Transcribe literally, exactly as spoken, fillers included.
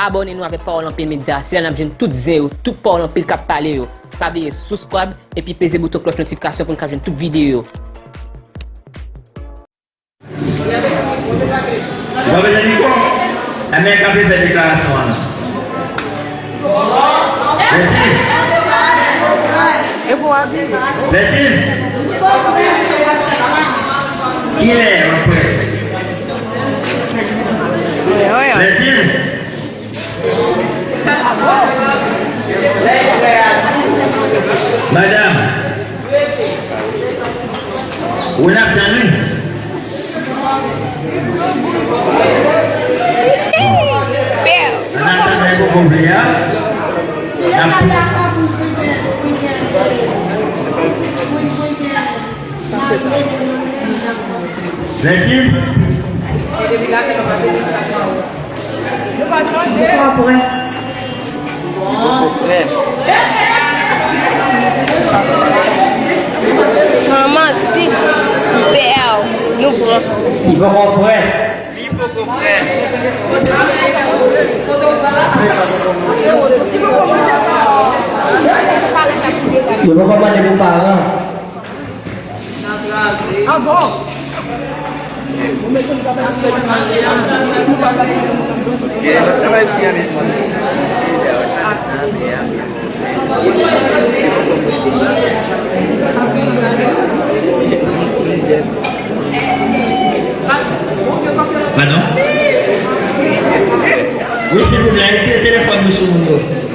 abòne nou avèk Pawòl Anpil Medya. Se la n ap jwenn tout zen yo, tout pawòl anpil k ap pale yo. Pa bliye subscribe epi peze bouton klòch notifikasyon pou n ka jwenn tout videyo yo. Ou pa bezwen mikwo? Enben, kanpe fè deklarasyon an. Lètid. Lètid. Kilè w ap prè? Lètid. Madanm, ou n ap tann wi. Pè. An atandan, e poko vle a. N ap Lètid. San manti, pè, nou pran. Li poko prè. Li poko prè. Yo poko mande pou paran. Ah bon? Padon? Wi, silvouplè, retire telefòn nou sou moun yo.